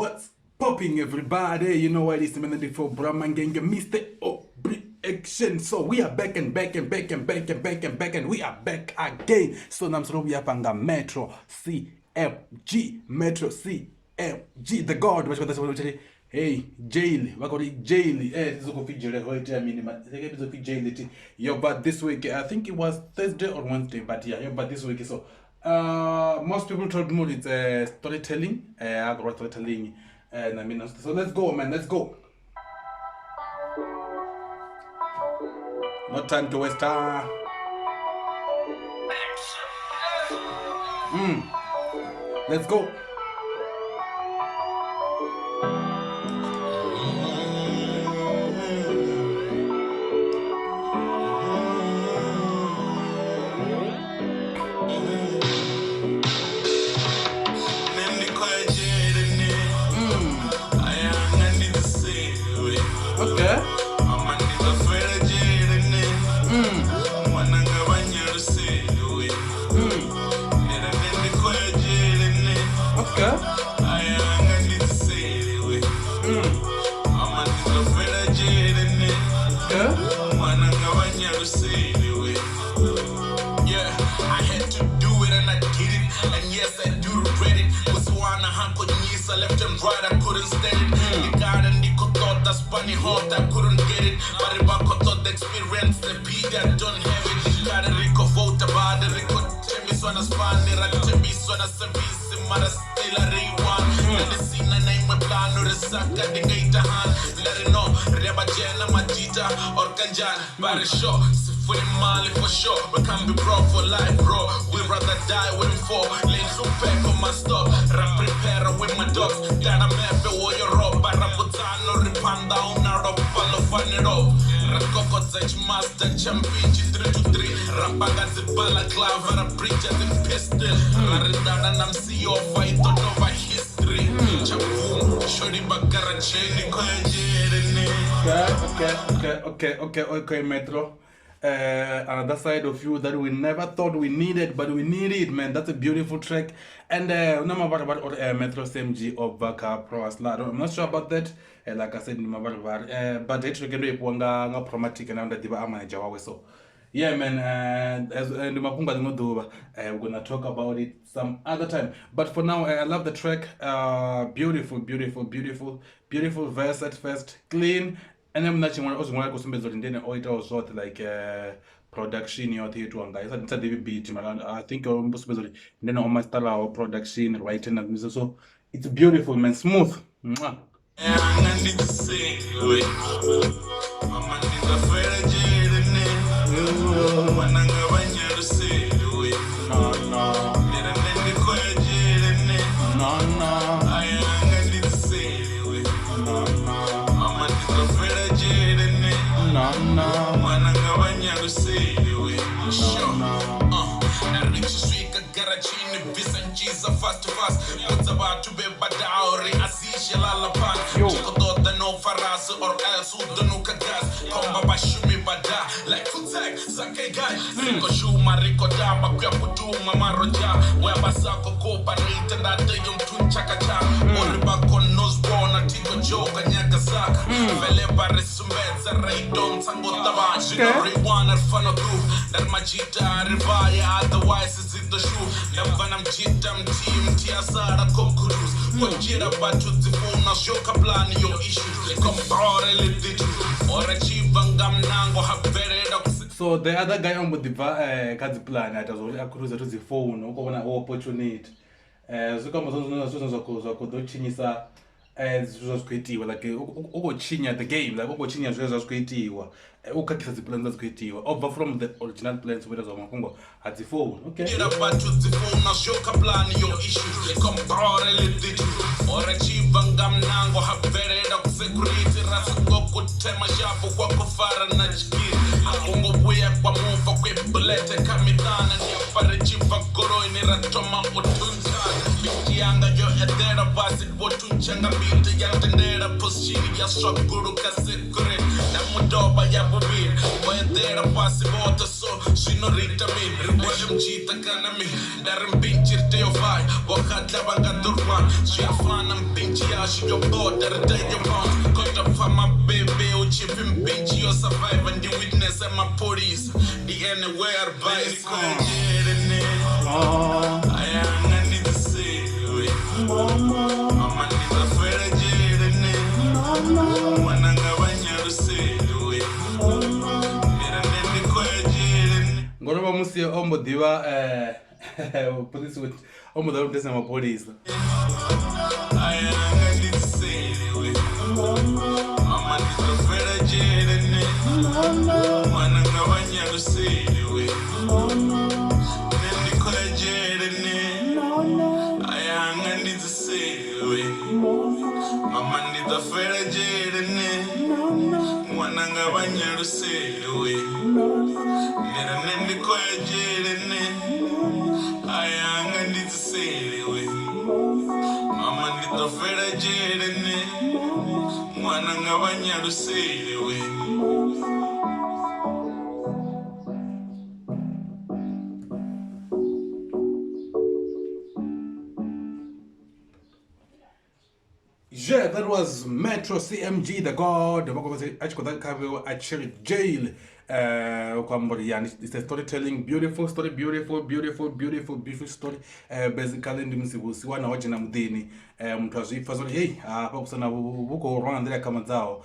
What's popping, everybody? You know what it is, man, for Brahma Ngenge, Mr. Action. So we are back and back and back and back and back and back and we are back again. So namsro we are panga Metro CMG, Metro CMG, the God. Hey, jail, vha khou ri jail. Zwi khou pfi dzhele ho itea mini ma seke vhidzo pfi jail thi. Yo bva this week, I think it was Thursday or Wednesday, but yeah, yo bva this week. So most people told me it's storytelling, agro storytelling, and I mean, so let's go, man, let's go. No time to waste time. Let's go. Okay. Okay. Okay. Yeah, I had to do it and I did it. And yes, I do regret it. Kusiwana hankonyisa left and right, I couldn't stand it. Ndikara ndikotota spani hot, I couldn't get it. But if I experience the beat, I don't have it. Ndikara riko vote, bada riko tembiswa na spani, ra tembiswa na service, mara still a rewind. Ndisina na imwe plano risaka ndingaita han. Let it know, reba jena majita or kanjani. But sure, sifuni mali for sure. We can't be broke for life, bro. We rather die waiting for lenhlupheko must stop. Ra prepare with my dogs. Dana mepe wo Europa. Rabudzano ripanda una ropa lo fanero. Rakokotsa master champion 3 to 3. Rapanga balaclava ra bridge the pistol. Raridana na msiyo fight over history. Chabum, shori bakara cheni koyejere. Okay, Metro. Another side of you that we never thought we needed, but we need it, man. That's a beautiful track. And no matter Metro CMG of Vaka Pro Asla. I'm not sure about that. Like I said, but it can be nga Promatic and under the manager wawe. So yeah, man. As and we're gonna talk about it some other time. But for now, I love the track. Beautiful, beautiful, beautiful, beautiful verse at first, clean. And then tshiṅwe o zwi ṅwala khou sumbedza uri ndi ene o itaho zwoṱhe, like production yoṱhe yo itiwa ngayo, sa ḓivhi beat mara I think o mbo sumbedza uri ndi ene o masteraho production, writing and music. So it's beautiful, man, smooth. Mwah. No, no, no, no, no, no, no, no, no. Garachini bvisa nchiza fast fast budza vhathu vhe vhadao ri asishe lala phansi Yo. tshi khou ṱoḓa no farasi or else u ḓo nuka gas khomba vhashumi vha da like futek sakegai ri khou shuma ri khou tamba kuya kutuma maroja we vha sa khou kopa ri ita nda teyo mthunchakacha uri vha kone u zwi vhona thi khou joka nyaga saka vele vha ri sumbedza ra idontsha ngo ṱavhanya zwino Okay. ri wana ri fana ḓu nda ri majita ri vaya otherwise dzi ḓo shu nda bva na mjita mthihi mthihi a sala khou kho dzhiela vhathu dzi founu zwo kha plani yo issues kombore ḽi ḓithu ora tshi bva nga mnango ha bvelela kusi So the other guy o mbo ḓi bva kha dzi plan a ita zwa uri a cruise to dzi phone u khou vhona o opportunity. Zwi khou amba zwone zwine zwa khou ḓo tshinyisa zwithu zwa zwi khou itiwa, like u khou tshinya the game, like u khou tshinya zwine zwa zwi khou itiwa. U khakhisa dzi plan dza dzi khou itiwa, o bva from the original plans u ita zwa mafhungo a dzi phone. Okay. Dzhiela vhathu dzi founu zwo kha plani yo issues kombore ḽi ḓithu ora tshi bva nga mnango ha bvelela kusecurity ra soko kuthema shapo kwa kufara na tshikili a kungo vhuya kwa mufa kwe bulete kha miṱana ndi afha ri tshi bva goloini ra thoma u thuntshana biti yanga yo eḓela fhasi vho thuntsha nga mbiti ya tendela position ya swagulu kha security na mudoba ya vhuvhili vho eḓela. dzhiela fhasi vhoṱhe so zwino ri ita mini ri wele mdzhita kana mini nda ri mpintshi ri tea u vaya vho xatla vha nga ḓo rwana zwi a fana mpintshi yashu yo boda ri tea yo bounce khou tou pfa mabebe hu tshi pfi mpintshi yo survivor ndi witness ya mapholisa ndi ene we a ri bais dzhele ne ayanga ndi dzisewe mama ndi ḓo fela dzhele ne ṅwananga vha nyalusewe ndi ri nṋe ndi khou ya dzhele ne. Ngori vha musi o mbo ḓi vha police o mbo ḓi vha mutesi na mapholisa. Ayanga ndi dzisewe mama ndi ḓo fela dzhele ne ṅwananga vha nyalusewe nṋe ndi khou ya dzhele ne ayanga ndi dzisewe mama ndi ḓo fela dzhele ne ṅwananga vha nyalusewe ndi ri nṋe ndi khou ya dzhele ne ayanga ndi dzisewe mama ndi ḓo fela dzhele ne ṅwananga vha nyalusewe. Yeah, that was Metro CMG the God. Vha khou a tshi khou ḓa kha vhewe a tshi ri jail. Khou amba uri yani it's a storytelling, beautiful story, beautiful, beautiful, beautiful, beautiful story. Basically ndi musi vhusiwana ho dzhena muḓini, muthu a zwi pfa zwori hey hafha vhusana vhu khou rwa nga nḓila ya khamadzaho.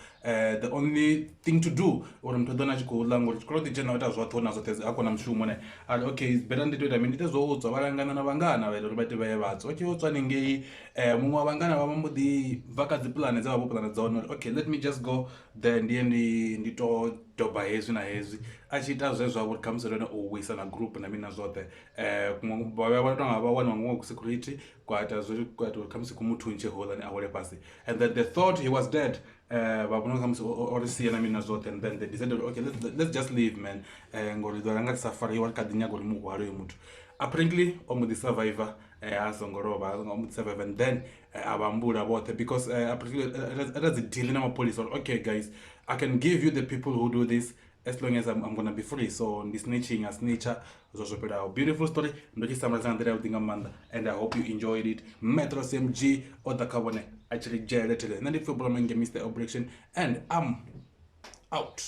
The only thing to do uri muthu a ḓo wana a tshi khou ḽa ngori tshikolo ḓi dzhena o ita zwoṱhe na zwoṱhe a kona mushumo ne a ri okay it's better ndi to ita mini, ndi ite zwo u tswa. Vha langana na vhangana vha ita uri vha ite vha ye vha tswa. Okay u tswa haningei muṅwe wa vhangana vha mbo ḓi bva kha dzi puḽane dze vha vho puḽana dzone uri okay let me just go there ndi ye ndi to doba hezwi na hezwi. A tshi ita zwezwo uri khamusi ene u wisa na group na mini na zwoṱhe kuṅwe vha vhuya vha tonga vha waniwa nga security kwa ita zwo kwa ita uri khamusi ku mu thuntshe houḽani a wele fhasi and then they thought he was dead. Vha vhona khamusi o ri sia na mini na zwoṱhe and then they decided okay let's just leave man ngori ḓo ranga ri sa fariwa ri kha ḓi nyaga uri muhwalo hoyu muthu. Apparently o mbo ḓi survivor a songo lovha o mbo ḓi survivor and then a vha ambula vhoṱhe because apparently ra dzi deal na mapholisa uri okay guys I can give you the people who do this as long as I'm gonna be free. So ndi snitching a snitcher zwo zwo fhelaho. Beautiful story, ndo tshi summarize nga nḓila yavhuḓi nga maanḓa and I hope you enjoyed it. Metro CMG o ḓa kha vhone a tshi ri dzhele thele. Nṋe ndi pfhi Bulama Mr Obrection and I'm out.